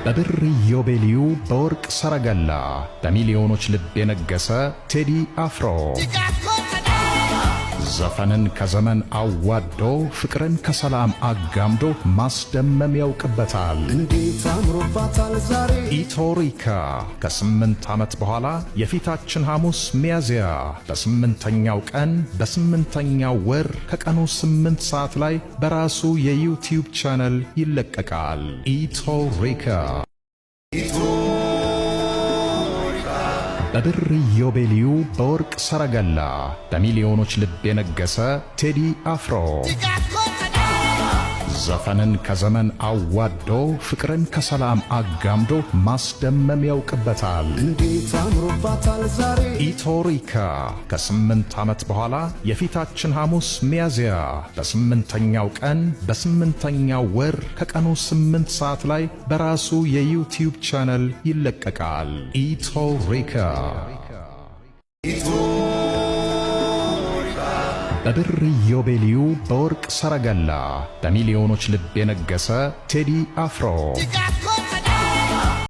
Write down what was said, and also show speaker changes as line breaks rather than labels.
በብር ኢዮቤልዩ በወርቅ ሰረገላ በሚሊዮኖች ልብ የነገሰ ቴዲ አፍሮ ዘፈንን ከዘመን አዋዶ ፍቅርን ከሰላም አጋምዶ ማስደመም ያውቅበታል።
እንዴት አምሮባታል ዛሬ።
ኢቶሪካ ከ8 ዓመት በኋላ የፊታችን ሐሙስ ሚያዝያ በ8ኛው ቀን በ8ኛው ወር ከቀኑ 8 ሰዓት ላይ በራሱ የ YouTube channel ይለቀቃል። ኢቶሪካ። በብር ኢዮቤልዩ በወርቅ ሰረገላ በሚሊዮኖች ልብ የነገሰ ቴዲ አፍሮ ዘፈንን ከዘመን አዋዶ ፍቅርን ከሰላም አጋምዶ ማስደመም ያውቅበታል።
እንዴት አምሮባታል ዛሬ።
ኢቶሪካ ከ8 ዓመት በኋላ የፊታችን ሐሙስ ሚያዝያ በ8ኛው ቀን በ8ኛው ወር ከቀኑ 8 ሰዓት ላይ በራሱ የ YouTube channel ይለቀቃል። ኢቶሪካ። በብር ኢዮቤልዩ በወርቅ ሰረገላ በሚሊዮኖች ልብ የነገሰ ቴዲ አፍሮ